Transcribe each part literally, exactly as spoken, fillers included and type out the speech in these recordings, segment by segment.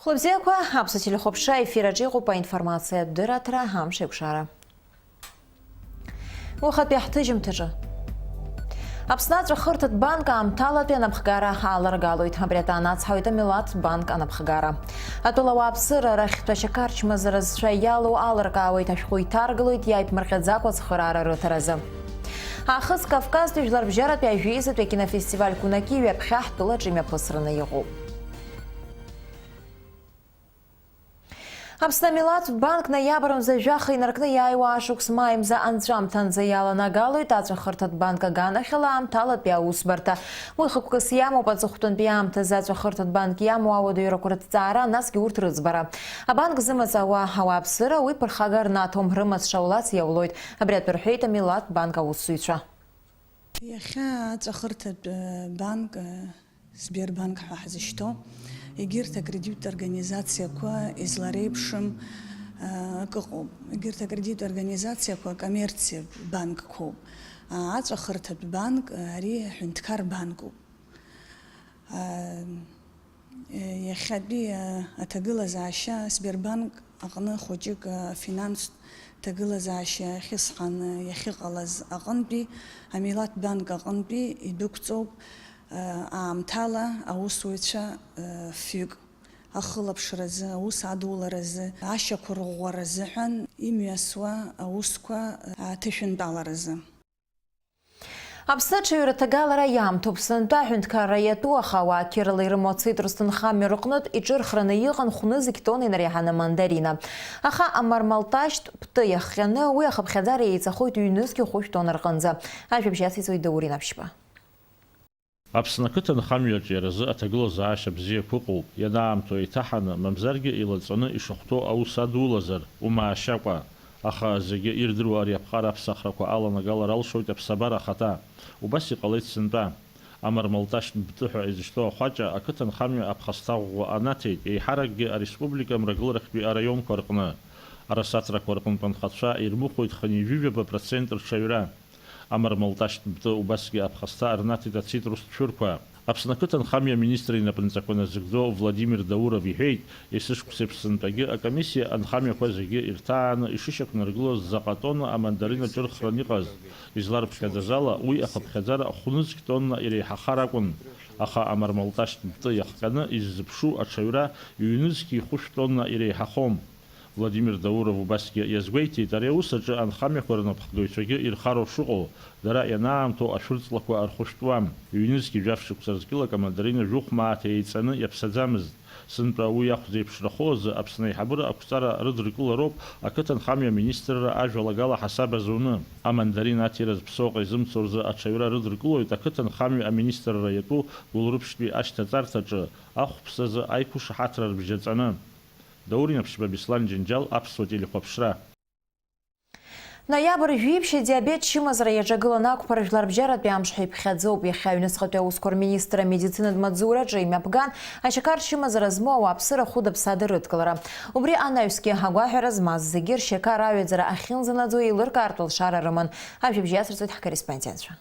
Хәлыбзиақәа, Аԥсуа телехәаԥшра аефир аҿы иҟоуп аинформациатә дырраҭара Амш еиқәшара. Уахатәи ҳҭыжьымҭаҿы. Аԥсны аҵәахырҭатә банк аамҭалатәи анапхгара аалыргалоит. Абри атәы анацҳауеит амилаҭтә банк анапхгара. Атәыла ауааԥсыра рахьтә ашьақар чмазара зцәа иалоу алыркаауеит, ашәҟәы иҭаргалоит иааиԥмырҟьаӡакәа ацхыраара рыҭаразы. Аахыс Кавказтәи жәларбжьаратәи ажәеизатәи акинофестиваль Кунаки ҩаԥхьа ҳтәылаҿы имҩаԥысраны иҟоуп. Аԥсны амилаҭтә банк ноиабр мза жәаха инаркны иааиуа ашықәс маи мза анҵәамҭанӡа иаланагалоит. Аҵәахырҭатә банк аганахьала аамҭалатәи аусбарҭа. Уи хықәкыс иамоуп аҵыхәтәантәи аамҭазы аҵәахырҭатә банк иамоу ауадаҩрақәа рыҭҵаара, насгьы урҭ рыӡбара. Абанк зымаҵ ауаа ауааԥсыра уи ԥырхага рнаҭом, рымаҵ шаулац иаулоит. Абри атәы рҳәеит амилаҭтә банк аусзуҩцәа. Иахьа аҵәахырҭатә, э, банк, э, Сбербанк ҳәа ҳзышьҭоу, егьырҭ акредиттә организациақәа излареиԥшым, э, акы ыҟоуп. Егьырҭ акредиттә организациақәа акоммерциатә банкқәоуп. А, аҵәахырҭатә банк, э, ари аҳәынҭқар банкуп. А, э, иахьатәи, э, аҭагылазаашьа Сбербанк аҟны хәыҷык, э, афинанстә ҭагылазаашьа ахьысҳаны иахьыҟалаз аҟынтәи, амилаҭ банк аҟынтәи идәықәҵоуп, э, аамҭала аусуҩцәа, э, фҩык ахылаԥшразы, аус адуларазы, ашьақәырӷәӷәара азыҳәан имҩасуа аусқәа, э, аҭышәынтәаларазы. Аԥсны аҽаҩра ҭагалара иамҭоуп. Сынтәа аҳәынҭқарра иатәу, аха ауаа қьырала ирымоу ацитрус ҭынхамҩа рҟнытә иҿырхраны иҟан хәнызқь тонна инареиҳаны амандарина. Аха амармалташьтә птты иахҟьаны уи ахыԥхьаӡара еиҵахоит ҩнызқь хәышә тонна рҟынӡа. Ажәабжь ациҵоит Даур Инаԥшьба. Аԥсны ақыҭанхамҩаҿ иара азы аҭагылазаашьа бзиақәа ыҟоуп. Ианаамҭоу еиҭаҳаны, мамзаргьы илаҵаны ишахәҭоу аус адулазар, умаашьакәа. Аха зегьы ирдыруа ари аԥҟара аԥсахрақәа аланагалар алшоит аԥсабара ахаҭа. Убас иҟалеит сынтәа. Амармалташьтә птты ҳәа изышьҭоу ахәаҷа ақыҭанхамҩа аԥхасҭа ӷәӷәа анаҭеит, еиҳаракгьы ареспублика мрагыларахьтәи араионқәа рҟны. Арасаҭрақәа рҟынтә анхацәа ирмыхәеит хынҩажәижәаба процент рҽаҩра. Амармалташьтә птты убасгьы аԥхасҭа рнаҭеит ацитрустә шәырқәа. Аԥсны ақыҭанхамҩа аминистр инапынҵақәа назыгӡо Владимир Дауров иҳәеит, есышықәсеиԥш сынтәагьы акомиссиа анхамҩақәа зегьы ирҭааны ишышьақәнаргылоз заҟа тонна амандарина ҿырхран иҟаз, изларԥхьаӡаз ала, уи ахыԥхьаӡара хәнызқь тонна иреиҳахар акәын, аха амармалташьтә птты иахҟьаны иззыԥшу аҽаҩра ҩнызқьи хәышә тонна иреиҳахом. Владимир Дауров убасгьы иазгәеиҭеит, ари аус аҿы анхамҩақәа рнапхгаҩцәагьы ирхароуп шыҟоу, дара ианаамҭоу ашәырҵлақәа рхәышәтәуам. Ҩнызқьи жәаф шықәса зқьылак амандарина жәохә мааҭ еиҵаны иаԥсаӡамызт. Сынтәа уи ахәзеиԥшрахо азы Аԥсны аиҳабыра ақәҵара рыдыркылароуп ақыҭанхамҩа аминистрра ажәалагала ҳасаб азуны. Амандарин аҭира зыԥсоу ҟа изымцо рзы аҽаҩра рыдыркылоит ақыҭанхамҩа аминистрра иатәу Гәылрыԥшьтәи ашьҭаҵарҭаҿы, ахәԥсазы аиқәышаҳаҭра рыбжьаҵаны. Даур Инаԥшьба, Беслан Џьынџьал, Аԥсуа телехәаԥшра. Ноиабр жәиԥшь адиабет чымазара иаҿагыланы ақәԥара жәларбжьаратәи амш ҳәа иԥхьаӡоуп. Иахьа аҩныҵҟатәи аусқәа рминистр амедицинатә маҵзураҿы имҩаԥган, ашьақар чымазара змоу ауааԥсыра хәыда-ԥсада рыдкылара. Убри анаҩсгьы агәаҳәара змаз зегьы ршьақар аҩаӡара ахьынӡанаӡо еилыркаартә алшара рыман. Ажәабжь иацырҵоит ҳкорреспондентцәа.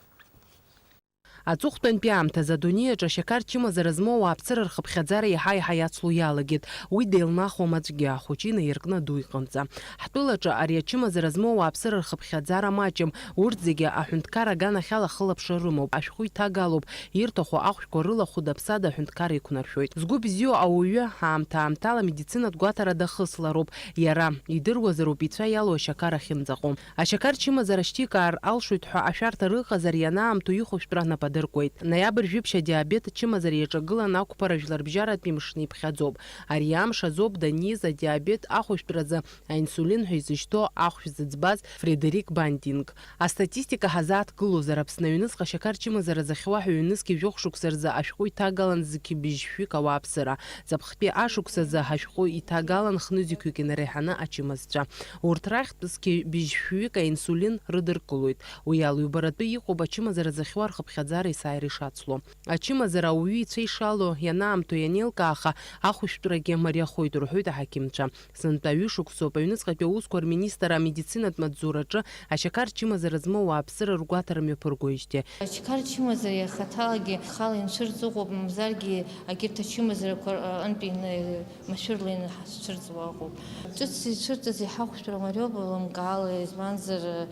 Аҵыхәтәантәи аамҭазы адунеи аҿы ашьақар чымазара змоу ауааԥсыра рхыԥхьаӡара еиҳа-еиҳа иацло иалагеит. Уи деилнахуам аӡәгьы, ахәыҷы инаиркны аду иҟынӡа. Ҳтәылаҿы ари ачымазара змоу ауааԥсыра рхыԥхьаӡара маҷым. Урҭ зегьы аҳәынҭқар аганахьала ахылаԥшра рымоуп, ашәҟәы иҭагалоуп, ирҭаху ахәшәқәа рыла хәыда-ԥсада аҳәынҭқар иқәнаршәоит. Згәы бзиоу ауаҩы аамҭа-аамҭала медицинатә гәаҭара дахыслароуп. Иара идыруазароуп ицәа иалоу ашьақар ахьынӡаҟоу. Ашьақар чымазара шьҭикаар алшоит ҳәа ашәарҭа рыҟазар, ианаамҭоу ихәышәтәра нап адыркуеит. Ноиабр жәиԥшь адиабет ачымазара иаҿагылан ақәԥара жәларбжьаратәи мшны иԥхьаӡоуп. Ари амш азоуп даниз адиабет ахәышәтәразы аинсулин ҳәа изышьҭоу ахәшә зыӡбаз Фредерик Бандинг. Астатистика ҳазааҭгылозар, Аԥсны аҩныҵҟа ашьақар чымазара зыхьуа ҳәа ҩнызқьи жәохә шықәса рзы ашәҟәы иҭагалан зқьи быжьшәҩык ауааԥсыра. Ҵыԥхтәи ашықәсазы ҳашәҟәы иҭагалан хнызқьҩык инареиҳаны ачымазцәа. Урҭ рахьтә зқьи быжьшәҩык аинсулин рыдыркылоит. Уи ала ҩбаратәы иҟоуп ачымазара зыхьуа рхыԥхьаӡара аԥсҭазаара есааира ишацло. Ачымазара ауаҩы ицәа ишало ианаамҭоу ианеилкааха, ахәышәтәрагьы мариахоит, рҳәоит аҳақьымцәа. Сынтәа ҩышықәсоуп аҩныҵҟатәи аусқәа рминистр амедицинатә маҵзураҿы ашьақар чымазара змоу ауааԥсыра ргәаҭара мҩаԥыргоижьҭеи. Ашьақар чымазара иахаҭалагьы хала инцәырҵыҟоуп, мамзаргьы агьырҭ ачымазарақәа рҟынтә ины-, машәырла иныҳацәырҵуа ыҟоуп. Ҿыц ицәырҵыз иҳахәшәтәра мариоуп, лымкаала, избанзар, э,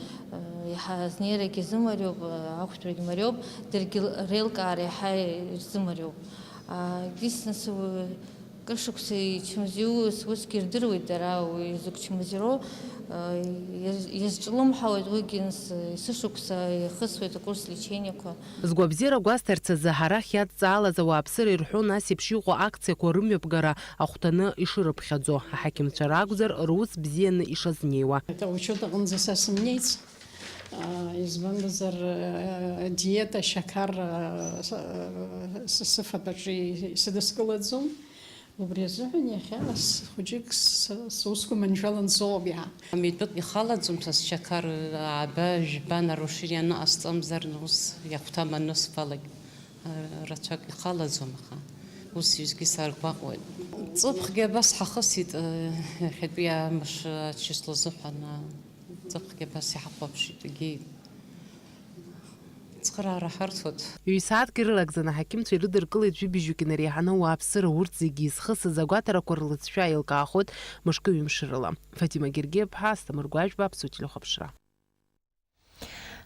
иаҳа азнеирагьы зымариоуп, э, ахәшәтәрагьы мариоуп, даргьы реилкаара иаҳа ирзымариоуп. А, единственное, с-, кыр шықәса ичмазаиуз усгьы ирдыруеит дара, уи закә чмазароу, э, иаз-, иазҿлымҳауеит уигьы, нас, э, есышықәса ихысуеит акурс лечениақәа. Згәабзиара гәасҭарц азы арахь иадҵаалаз ауааԥсыра ирҳәон ас еиԥш иҟоу акциақәа рымҩаԥгара ахәҭаны ишырыԥхьаӡо, аҳақьымцәа ракәзар, рус бзианы ишазнеиуа. Учет аҟынӡа са сымнеиц, а, избанзар, а, диета, шьақар, а, с-, а, с-, сыфатәаҿы исыдыскылаӡом. Убри азыҳәан иахьа с-, хәыҷык с-, сусқәа маншәалан соуп иаҳа. Митәык ихалаӡом са сшьақар ааба, жәба нарушение аныҟасҵомзар, ус иахәҭам анысфалак, рацәак ихалаӡом, аха ус ҩызгьы саргәаҟуеит. Ҵыԥхгьы абас ҳахысит, иахьатәи амш ачисло азыҳәан, ҵыԥхгьы абас иҳахәаԥшит, егьи цхыраара ҳарҭоит. Ҩ-сааҭк ирылагӡаны аҳақьымцәа ирыдыркылеит жәибжьҩык инареиҳаны ауааԥсыра, урҭ зегьы изхысыз агәаҭарақәа рлыҵшәа еилкаахоит мышкы-ҩымш рыла. Фатима Гергиаԥҳа, Асҭамыр Гәажәба, Аԥсуа телехәаԥшра.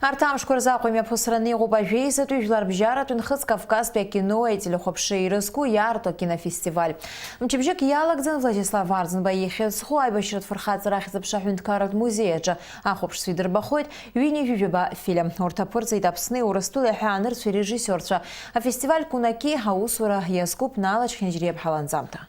Арҭ амшқәа рзы Аҟәа имҩаԥысраны иҟоуп ажәеизатәи жәларбжьаратәи нхыҵ Кавказтәи акинои ателехәаԥшреи ирызку иаарту акинофестиваль. Мчыбжьык иалагӡан Владислав Арӡынба ихьӡ зху аибашьратә фырхаҵара ахьӡ-аԥша аҳәынҭқарратә музеи аҿы ахәаԥшцәа идырбахоит ҩынҩажәи жәаба фильм. Урҭ аԥырҵеит Аԥсни Урыстәылеи ҳәа анырцәи режиссиорцәа. Афестиваль Кунаки аусура иазкуп Нала Чхьынџьриаԥҳа ланҵамҭа.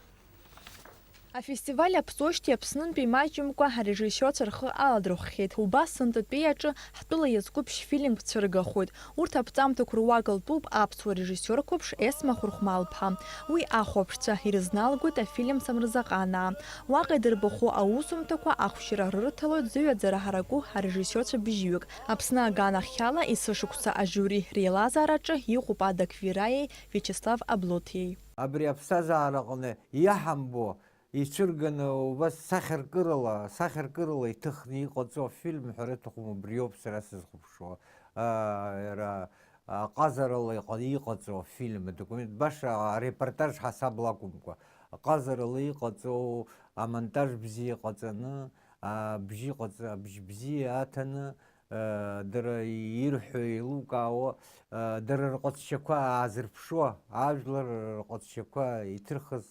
Афестиваль аԥҵоижьҭеи Аԥснынтәи имаҷымкәа арежиссиорцәа рхы аладырхәхьеит. Убас сынтәатәи аҿы ҳтәыла иазкуп шәфильмк цәыргахоит. Урҭ аԥҵамҭақәа руак лтәуп аԥсуа режиссиор қәыԥш Есма Хәырхәмал-ԥҳа. Уи ахәаԥшцәа ирызналгоит афильм Самырзаҟанаа. Уаҟа идырбаху аусумҭақәа ахәшьара рырҭалоит зыҩаӡара ҳараку арежиссиорцәа бжьҩык. Аԥсны аганахьала есышықәса ажиури реилазаараҿы иҟоуп Ада Квираиеи Виачеслав Аблоҭиеи. Абри аԥсҭазаараҟны иаҳамбо, ицәырганы убас сахьаркырала, сахьаркырала иҭыхны иҟаҵоу афильм ҳәара аҭахума, убриоуп сара сызхәаԥшуа. Аа, иара, а, ҟазарала иҟа-, иҟаҵоу афильм, адокумент, баша арепортаж ҳасабла акәымкәа, ҟазарала иҟаҵоу, амонтаж бзиа ҟаҵаны, абжьы ҟаҵа-, абжь бзиа аҭаны, дара ирҳәо еилукаауа, дара рҟазшьақәа аазырԥшуа, ажәлар рҟазшьақәа иҭырхыз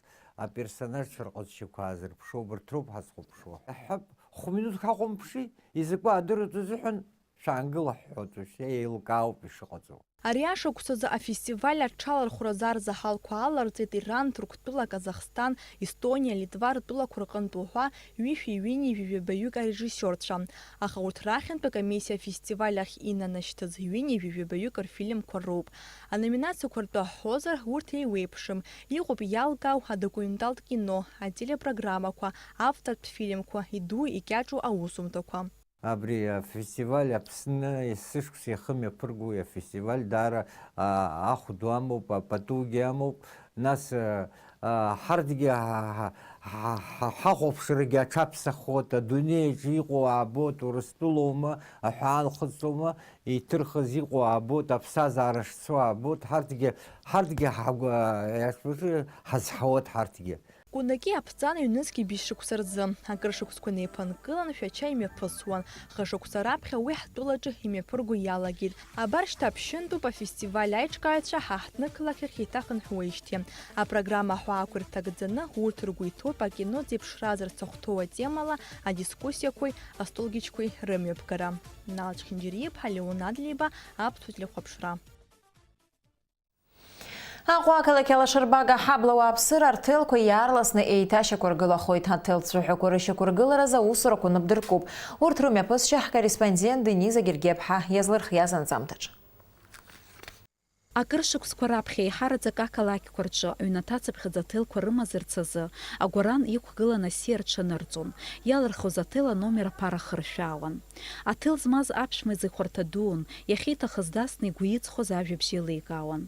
аперсонажцәа рҟазшьақәа аазырԥшуа, убарҭ роуп ҳазхәаԥшуа. Ҳҳәап, хә-минуҭк ҳаҟәымԥши, изакәу аадыруеит азыҳәан шәаангыла ҳҳәоит, уажәшьҭа еилкаауп ишыҟаҵоу. Ари ашықәсазы афестиваль аҽалархәразы арзаҳалқәа аларҵеит Иран, Ҭырқәтәыла, Казахстан, Естониа, Литва ртәылақәа рҟынтә уҳәа ҩышәи ҩынҩажәи жәабаҩык арежиссиорцәа. Аха урҭ рахьынтә акомиссиа афестиваль ахь инанашьҭыз ҩынҩажәи жәабаҩык рфильмқәа роуп. Аноминациақәа ртәы ҳҳәозар, урҭ еиуеиԥшым. Иҟоуп иалкаау адокументалтә кино, ателепрограммақәа, автортә фильмқәа, иду икьаҿу аусумҭақәа. Абри афестиваль Аԥсны есышықәса ихы мҩаԥыргоу афестиваль даара, а, ахә ду амоуп, апатугьы амоуп. Нас, а, а, ҳарҭгьы ҳа-, ҳа-, ҳа-, ҳа-, ҳахәаԥшрагьы аҽаԥсахуеит, адунеи аҿы иҟоу аабоит, Урыстәылоума, аҳәаанхыҵлоума, иҭырхыз иҟоу аабоит, аԥсҭазаара шцо аабоит, ҳарҭгьы, ҳарҭгьы ҳагәы, а, иашбаҿы ҳазҳауеит ҳарҭгьы. Кунаки аԥҵан ҩнызқьи бжьшықәса рзы, акыр шықәсқәа неиԥынкылан Шәача имҩаԥысуан. Хышықәса раԥхьа уи ҳтәылаҿы имҩаԥырго иалагеит. Абар шьҭа ԥшьынтәуп афестиваль аиҿкааҩцәа ҳа ҳҭнықалақь ахь еиҭахынҳәуеижьҭеи. Апрограмма аҳәаақәа ирҭагӡаны урҭ ргәы иҭоуп акино зеиԥшраз рцахәҭоу атемала адискуссиақәеи астолгьежьқәеи рымҩаԥгара. Нал Чхьынџьариаԥҳа, Леон Адлеиба, Аԥсуа телехәаԥшра. Аҟәа ақалақь алашарбага ҳабла ауааԥсыра арҭелқәа иаарласны еиҭашьақәыргылахоит. Аҭел цәаҳәақәа рышьақәыргыларазы аусурақәа ныбдыркуп. Урҭ рымҩаԥысшьа ҳкорреспондент Дениза Гергиаԥҳа иазлырхиаз анҵамҭаҿы. Акыр шықәсқәа раԥхьа еиҳараӡак ақалақьқәа рҿы аҩнаҭа цыԥхьаӡа аҭелқәа рымазарц азы агәаран иқәгыланы асиа рҽанырҵон, иалырхуаз аҭел аномер аԥара хыршәаауан. Аҭел змаз аԥшәма изы ихәарҭа дуун, иахьиҭахыз дасны игәы иҵхоз ажәабжь еиликаауан.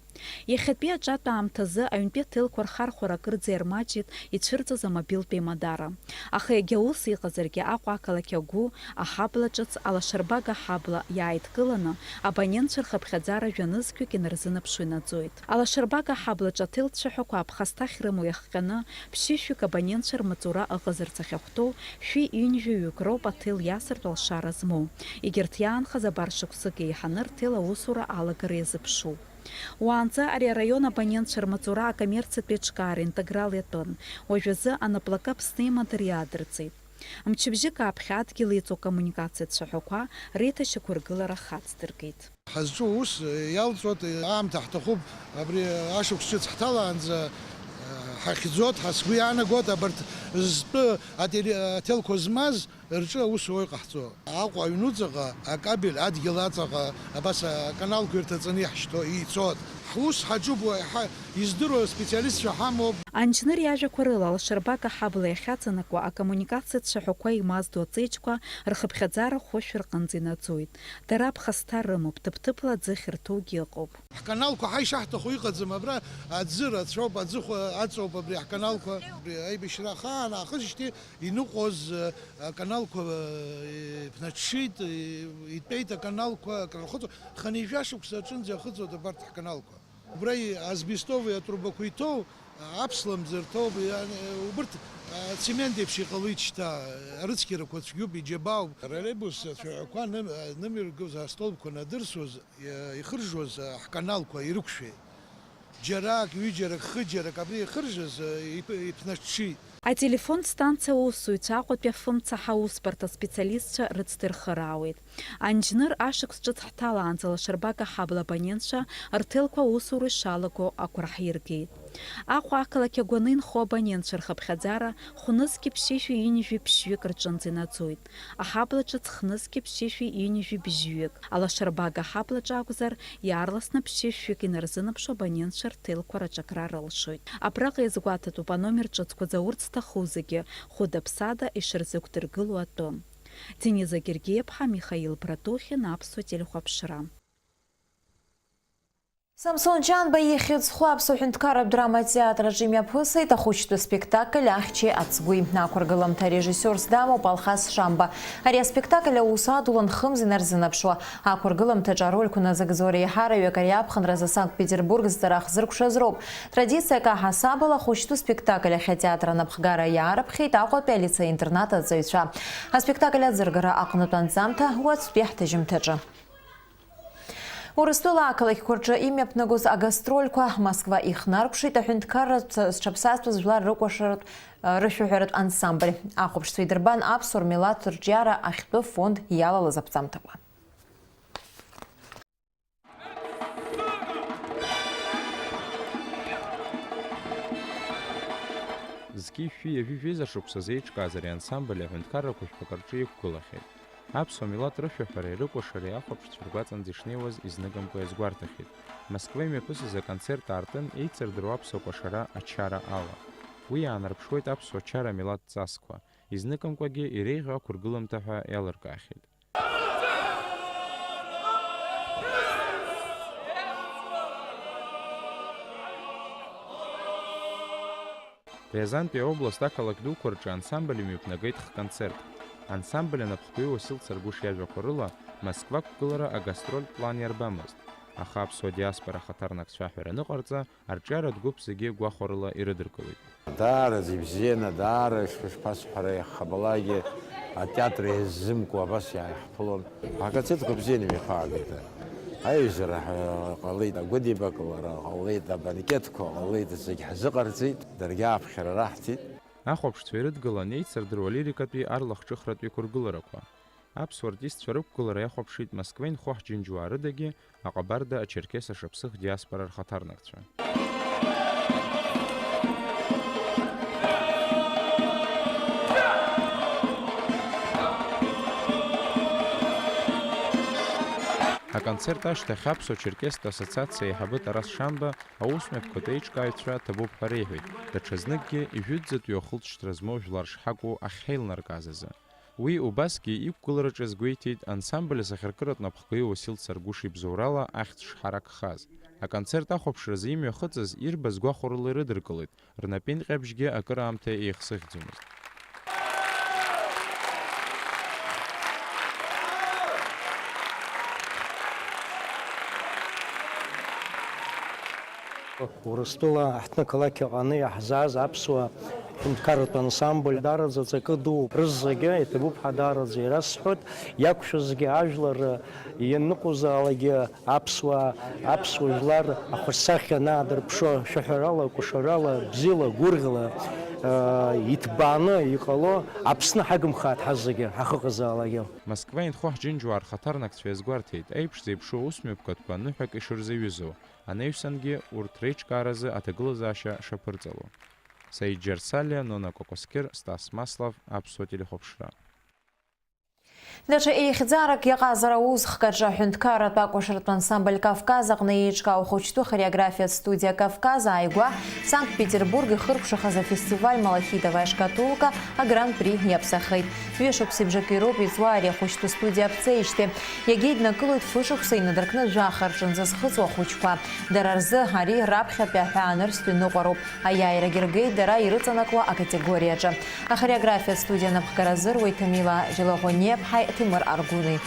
Иахьатәи аҿатә аамҭазы аҩнтәи аҭелқәа рхархәара акырӡа ирмаҷит, ицәырҵыз амобилтә еимадара. Аха егьа ус иҟазаргьы, Аҟәа ақалақь агәы, аҳабла ҿыц, алашарбага ҳабла иааидкыланы, абонентцәа рхыԥхьаӡара жәа-нызқьҩык инарзынаԥшуа инаӡоит. Алашарбага ҳаблаҿы аҭел цәаҳәақәа аԥхасҭа ахьрымоу иахҟьаны, ԥшьышәҩык абонентцәа рмаҵура ыҟазарц ахьахәҭоу шәи ҩынҩажәаҩык роуп аҭел иасыртә алшара змоу. Егьырҭ иаанхаз абар шықәсык еиҳаны рҭел аусура алагара иазыԥшу. Уаанӡа ари араион абонентцәа рмаҵура акоммерциатә еиҿкаара интеграл иатәын, уажәазы анаплакы Аԥсны имадара иаадырҵеит. Мчыбжьык ааԥхьа адгьыл иҵоу акоммуникациа цәаҳәақәа реиҭашьақәыргылара хацдыркит. Ҳазҿу аус иалҵуеит, аамҭа ҳҭахуп, абри ашықәс ҿыц ҳҭалаанӡа ҳахьӡоит, ҳа сгәы иаанагоит, абарҭ зтәы ателе-, аҭелқәа змаз рҿы аус уаҩ ҟаҳҵо. Аҟәа аҩнуҵаҟа акабель, адгьыл аҵаҟа абас аканалқәа ирҭаҵаны иаҳшьҭо, ицоит. Ҳус ҳаҿуп, уаҳа издыруа специалистцәа ҳамоуп. Анџьныр иажәақәа рыла, алашарбага ҳабла иахьаҵанакуа акоммуникациа цәаҳәақәа еимаздо аҵеџьқәа рхыԥхьаӡара хәышә рҟынӡа инаӡоит. Дара аԥхасҭа рымоуп, ҭыԥ-ҭыԥла аӡы ахьырҭоугьы ыҟоуп. Ҳканалқәа ҳа ишаҳҭаху иҟаӡам, абра аӡы рацәоуп, аӡы хәа-, аҵоуп абри ҳканалқәа. Абри аибашьра ахаан аахыжьышьҭи иныҟәоз, э, аканалқәа, э, иԥнаҽҽит, э, итәеит аканалқәа, акрырхыҵуа, хынҩажәа шықәса аҿынӡа иахыҵуеит абарҭ ҳканалқәа. Убра и-, асбестовые атрубақәа иҭоу, аԥслымӡ рҭоуп, иа-, убырҭ, а, цемент еиԥш иҟалеит шьҭа, арыцқьарақәа цәгьоуп, иџьабаауп. Троллейбус ацәаҳәақәа ным-, а, нымҩаргоз, астолбқәа надырсуаз, иа-, ихыржуаз, а, ҳканалқәа ирықәшәеит. Џьарак, ҩыџьарак, хыџьарак абри ихыржыз, а, иԥ-, иԥнаҽҽит. Ателефон станциа аусзуҩцәа Аҟәатәи афымца ҳаусбарҭа специалистцәа рыцдырхыраауеит. Анџьныр ашықәс ҿыц ҳҭалаанӡа лашарбага ҳабла абонентцәа рҭелқәа аусура ишалаго агәра ҳиргеит. Аҟәа ақалақь агәаны инхо абонентцәа рхыԥхьаӡара хәнызқьи ԥшьышәи ҩынҩажәи ԥшьҩык рҿынӡа инаӡоит. Аҳабла ҿыц хнызқьи ԥшьышәи ҩынҩажәи бжьҩык, алашарбага ҳаблаҿы акәзар, иаарласны ԥшьышәҩык инарзынаԥшуа абонентцәа рҭелқәа рҿакра рылшоит. Абраҟа иазгәаҭатәуп аномер ҿыцқәа заур зҭаху зегьы хәыда-ԥсада ишырзықәдыргыло атәы. Дениза Гергиеԥҳа, Михаил Братухин, Аԥсуа телехәаԥшра. Самсон Ҷанба ихьӡ зху Аԥсуа ҳәынҭқарратә драматеатр аҿы имҩаԥысит ахәыҷтәы спектакль Ахьчеи ацгәи. Ақәыргыламҭа арежиссиорс дамоуп Алхас Шамба. Ари аспектакль аус адулан хымз инарзынаԥшуа. Ақәыргыламҭаҿы арольқәа назыгӡо реиҳараҩык ари аԥхынразы Санкт-Петербург зҵара ахзыркәшаз роуп. Традициак аҳасабала, ахәыҷтәы спектакль ахь атеатр анапхгара иаарыԥхьеит Аҟәатәи алицеи-интернат аҵаҩцәа. Аспектакль аӡыргара аҟнытә анҵамҭа уаҵәтәи ҳҭыжьымҭаҿы. Урыстәыла ақалақьқәа рҿы имҩаԥнагоз агастрольқәа Москва ихнаркәшеит аҳәынҭқарратә зҽаԥсазтәыз жәлар рыкәашаратә, рышәаҳәаратә ансамбль. Ахәаԥшцәа идырбан аԥсуа рмилаҭ рҿиара ахьтәы фонд иалалаз аԥҵамҭақәа. Зқьи шәи ҩажәи жәеиза шықәса зеиҿкааз ари ансамбль аҳәынҭқаррақәа жәпак рҿы иқәгылахьеит. Аԥсуа милаҭ рышәаҳәареи рыкәашареи ахәаԥшцәа ргәаҵанӡа ишнеиуаз изныкымкәа иазгәарҭахьеит. Москва имҩаԥысыз аконцерт аартын еицырдыруа аԥсуа кәашара ачара ала. Уи иаанарԥшуеит аԥсуа чара милаҭ ҵасқәа, изныкымкәагьы иреиӷьу ақәыргыламҭа ҳәа иалыркаахьеит. Рязантәи аобласт ақалақь дуқәа рҿы ансамбль имҩаԥнагеит х-концерт. Ансамбль анапхгаҩы Уасил Царгәыш иажәақәа рыла, Москва ақәгылара агастрольтә план иарбамызт, аха аԥсуа диаспора ахаҭарнакцәа аҳәара аныҟарҵа, арҿиаратә гәыԥ зегьы гәахәарыла ирыдыркылеит. Даараӡа ибзианы, даара ишԥасҳәара, иахабалакгьы атеатр еизымкуа абас иааиҳаԥылон. Аконцертқәа бзианы имҩаԥаагеит. Аиҩызара ҳәа ҟалеит, агәыдибакылара ҟалеит, абанкетқәа ҟалеит, зегь ҳзыҟарҵеит, даргьы ааԥхьара раҳҭеит. Ахәаԥшцәа ирыдгылан еицырдыруа лирикатәи арлахҿыхратә иқәыргыларақәа. Аԥсуа артистцәа рықәгылара иахәаԥшит Москва инхо ҳџьынџьуаа рыдагьы, аҟабарда ачерқьес ашықәсыхтә диаспора рхаҭарнакцәа. Аконцерт ашьҭахь Аԥсуа-Черкесстә ассоциациа аиҳабы Тарас Шамба аусмҩаԥгатә еиҿкааҩцәа ҭабуп ҳәа реиҳәеит, даҽазныкгьы ижәытәӡатәи ахылҵшьҭра змоу жәлар шҳакәу ахьҳаилнаркааз азы. Уи убасгьы иқәгылараҿы иазгәеиҭеит ансамбль асахьаркыратә напхгаҩы Уасил Царгәыш ибзоурала ахьӡ шҳаракхаз. Аконцерт ахәаԥшразы имҩахыҵыз ирбаз гәахәарыла ирыдыркылеит, рнапеинҟьабжьгьы акыраамҭа еихсыӷьӡомызт. Урыстәыла аҳҭнықалақь аҟны иаҳзааз аԥсуа ҳәынҭқарратә ансамбль даараӡа ҵакы дууп. Рызегьы иҭабуп ҳәа даараӡа ирасҳәоит. Иақәшәазгьы ажәлар ианыҟоузаалакгьы аԥсуаа, аԥсуа жәлар ахаҿсахьа анаадырԥшуа, шәаҳәарала, кәашарала, бзиала, гәырӷьала, аа, иҭбааны иҟало Аԥсны ҳагымхааит ҳазегьы, ҳахыҟазаалакгьы. Москва инхо ҳџьынџьуаа рхаҭарнакцәа иазгәарҭеит, аиԥш зеиԥшу аусмҩаԥгатәқәа ныҳәак ишырзаҩызоу, анаҩсангьы урҭ реиҿкааразы аҭагылазаашьа шаԥырҵало. Саид Џьарсалиа, Нона Кәакәасқьыр, Стас Маслав, Аԥсуа телехәаԥшра. Даҽа еихьӡарак иаҟазар аус хкаҿы аҳәынҭқарратә акәашаратә ансамбль Кавказ аҟны еиҿкаау хәыҷтәы хореографиатә студиа Кавказ ааигәа Санкт-Петербург ихыркәшахаз афестиваль Малахитовая шкатулка агран-при иаԥсахеит. Ҩышықәсеи бжаки роуп иҵуа ари ахәыҷтәы студиа аԥҵеижьҭеи. Иагьа иднакылоит фышықәса инадыркны жәаха рҿынӡа зхыҵуа ахәыҷқәа. Дара рзы ари раԥхьатәи аҳәаанырцәтәи ныҟәароуп. Аиааирагьы ргеит дара ирыҵанакуа акатегориаҿы. Ахореографиатә студиа анапхгара азыруеит Ҭамила Џьалаӷәаниаԥҳаи Ҭемыр Аргәыни.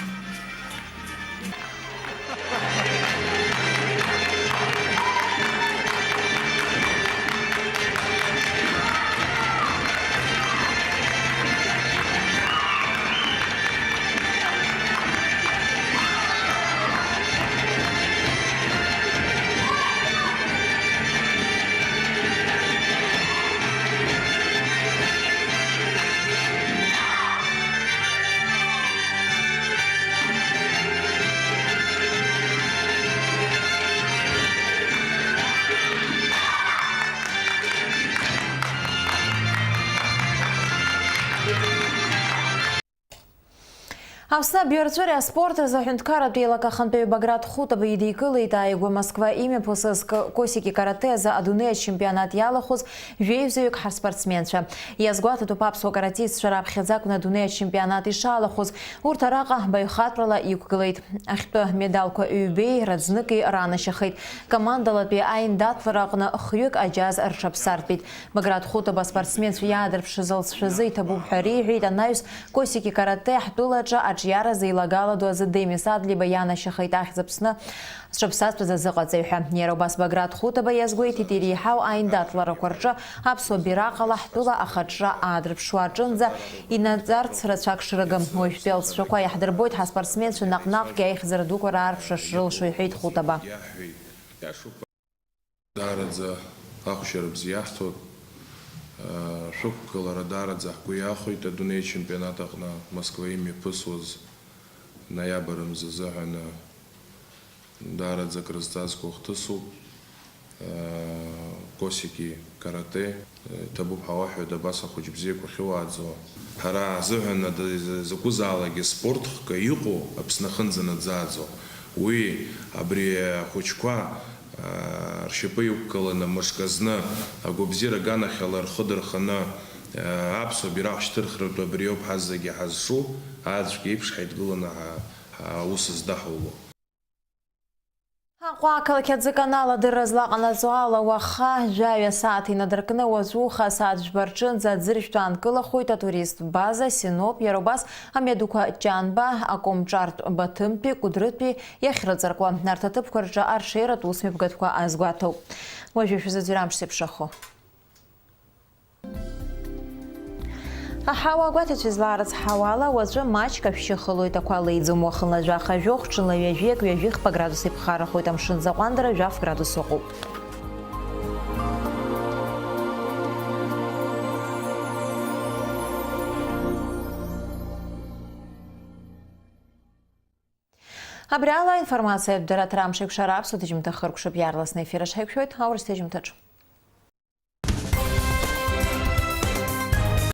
Аԥсны абиуарҵәыреи аспорт рзы аҳәынҭқарратә еилакы ахантәаҩы Баграт Хутаба идикылеит ааигәа Москва имҩаԥысыз к-, косики каратэ азы адунеи ачемпионат иалахәыз жәеизаҩык ҳаспортсменцәа. Иазгәаҭатәуп аԥсуа каратистцәа раԥхьаӡа акәны адунеи ачемпионат ишалахәыз. Урҭ араҟа баҩхатәрала иқәгылеит. Ахьтәы медалқәа ҩбеи раӡныки ранашьахеит. Командалатәи аиндаҭлара аҟны хҩык аџьаз рҽаԥсартәит. Баграт Хутаба аспортсменцәа иаадырԥшыз алҵшәазы иҭабуп ҳәа реиҳәеит анаҩс Косики каратэ ҳтәылаҿы аҿиаразы еилагала ду азы Демис Адлиба ианашьахеит ахьӡ Аԥсны зҽаԥсазтәыз азыҟаҵаҩ ҳәа. Иара убас Баграт Хутаба иазгәеиҭеит иреиҳау аиндаҭларақәа рҿы аԥсуа бираҟала ҳтәыла ахаҿра аадырԥшуа аҿынӡа инаҵарц рацәак шрыгым. Уажәтәи алҵшәақәа иаҳдырбоит ҳаспортсменцәа наҟ-наҟгьы аихьӡара дуқәа раарԥшра шрылшо, иҳәеит Хутаба. Даараӡа ахәшьара бзиа иаҳҭоит. Шәықәгылара даараӡа ҳгәы иахәеит адунеи ачемпионат аҟны Москва имҩаԥысуаз ноиабр мза азыҳәан. Даараӡа акрызҵазкуа хҭысуп. Косики каратэ. Иҭабуп ҳәа уаҳәоит, абас ахәыҷ бзиақәа ахьыуааӡо. Ҳара ҳзыҳәан ада-, закәызаалакгьы спорт хкы иҟоу Аԥсны ахынӡанаӡааӡо. Уи абри ахәыҷқәа, аа, ршьапы иқәгыланы мышк азны агәабзиара аганахьала рхы дырханы, аа, аԥсуа бираҟ шьҭырхратәы абриоуп ҳазегьы ҳазҿу, аӡәк иеиԥш ҳаидгыланы ҳа-, ҳа-, аус здаҳуло. Аҟәа ақалақь аӡы канал адырра злаҟанаҵо ала, уаха жәаҩа сааҭ инадыркны, уаҵәуха асааҭ жәба рҿынӡа аӡыршәтә аанкылахоит атуристтә база Синоп, иара убас амҩадуқәа Ҷанба, Акомҿартә Баҭымтәи, Кәыдрытәи иахьрыҵаркуа. Нарҭ аҭыԥқәа рҿы арҽеиратә усмҩаԥгатәқәа азгәаҭоуп. Уажәы шәзыӡырҩ амш зеиԥшрахо. Аҳауа агәаҭацәа излаарыцҳауа ала, уаҵәы маҷк ашәшьы хылоит, ақәа леиӡом, уахынла жәаха жәохә, ҽынла ҩажәи акы, ҩажәи хԥа градус иԥхаррахоит, амшын аӡы аҟәандара жәаф градус ыҟоуп. Абри ала аинформациатә дырраҭара амш еиқәшара аԥсуа ҭыжьымҭа хыркәшап, иаарласны аефир аҿы ҳаиқәшәоит аурыс ҭыжьымҭаҿ.